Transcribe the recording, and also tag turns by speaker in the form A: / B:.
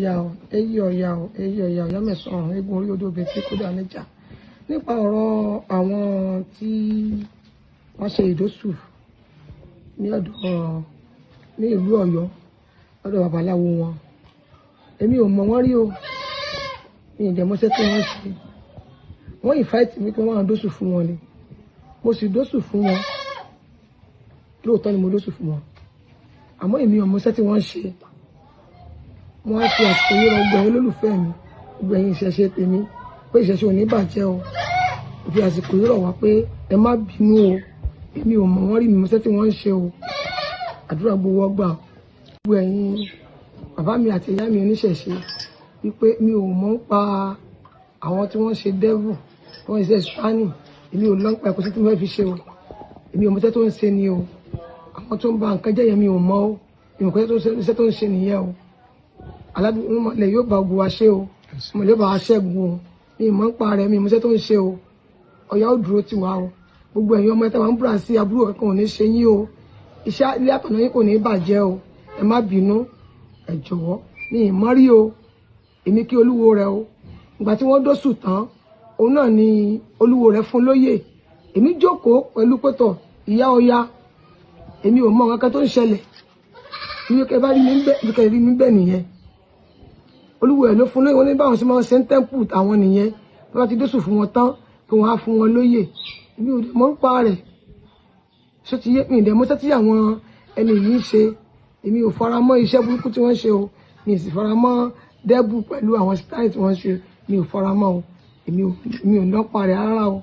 A: Ọya o, èyí Ọya o, èyí Ọya, Ọya mẹ́sàn-án eégún orí odò obìnrin tí kódà níjà. Nípa ọ̀rọ̀ àwọn tí wọ́n ṣe ìdósù ní ọ̀dọ̀ ní ìlú Ọ̀yọ́ lọ́dọ̀ babaláwo wọn, èmi ò mọ̀ wọ́n rí o. Mi ì dẹ̀ mọṣẹ́ tí wọ́n ṣe. Wọ́n invite mi pé wọ́n á dósù fún wọn ni. Mo sì dósù fún wọn. Lóòótọ́ ni mo dósù fún wọn, àmọ́ èmi ò mọṣẹ́ tí wọ́n ṣe. Wọ́n á fi àsìkò yìí rọ gbogbo ẹ̀yin olólùfẹ́ mi, gbogbo ẹ̀yin ìṣẹ̀ṣe tèmi, pé ìṣẹ̀ṣe ò ní bàjẹ́ o. Mo fi àsìkò yìí rọ̀ wá pé ẹ má bínú o, èmi ò mọ̀ wọ́n rí, mi mọṣẹ́ tí wọ́n ń ṣe o. Àdúrà gbowó gbà. Gbogbo ẹ̀yin bàbá mi àti ìyá mi oníṣẹ̀ṣe, wípé mi ò mọ̀ ń pa àwọn tí wọ́n ṣe devil, tí wọ́n ṣe spani, èmi ò lọ́n pa ẹ̀kọ́ sí tí mo fẹ́ fi ṣe o. Èmi ò mọṣẹ́ tó ń ṣe ni o. Àwọn tó ń ba nǹkan jẹ́ yẹn, mi ò mọ̀ o. Mi ò mọ̀ iṣẹ́ tó ń ṣe nìyẹn o. Aládùúgbò ilẹ̀ yóò bá ogun wa ṣe o, mo lè bá wa ṣẹ́gun o. Mi ì mọ̀ ń pa rẹ̀, mi ì mọṣẹ́ tó ń ṣe o. Ọ̀yá ó dúró tì wá o. Gbogbo ẹ̀yin ọmọ ẹ̀ta máa ń búra sí, àbúrò kankan ò ní ṣe yín o. Iṣẹ́ ilé àtọ̀nà yín kò ní bàjẹ́ o. Ẹ má bínú, ẹ jọ̀wọ́, mi ì mọ̀ rí o. Èmi kí olúwo rẹ o. Ìgbà tí wọ́n dóṣù tán, òun náà ni olúwo rẹ fún lóyè. Èmi jókòó pẹ̀lú pẹ̀tọ̀ ìyá Ọya. Èmi ò mọ nǹkan tó ń ṣẹlẹ̀. Ibi kẹ bá rí mi bẹ́ẹ̀, ibi kẹ rí mi bẹ́ẹ̀ nìyẹn. Olúwo ẹ̀ ló fún lóyè. Wọ́n ní báwọn ṣe máa ń ṣe ń temple àwọn nìyẹn, bí wọ́n ti dóṣù fún wọn tán, kí wọ́n á fún wọn lóyè. Èmi ò mọ̀ ń pa rẹ̀. Ṣé ti yé mi? Ìdẹ̀ mọ́ṣẹ́ tí àwọn ẹni yìí ń ṣe, èmi ò fara mọ́ iṣẹ́ burúkú tí wọ́n ṣe o. Mi ì sì fara mọ́ devil pẹ̀lú àwọn style tí wọ́n ṣe. Mi ò fara mọ́ o. Èmi ò lọ́pa rẹ̀ rárá o.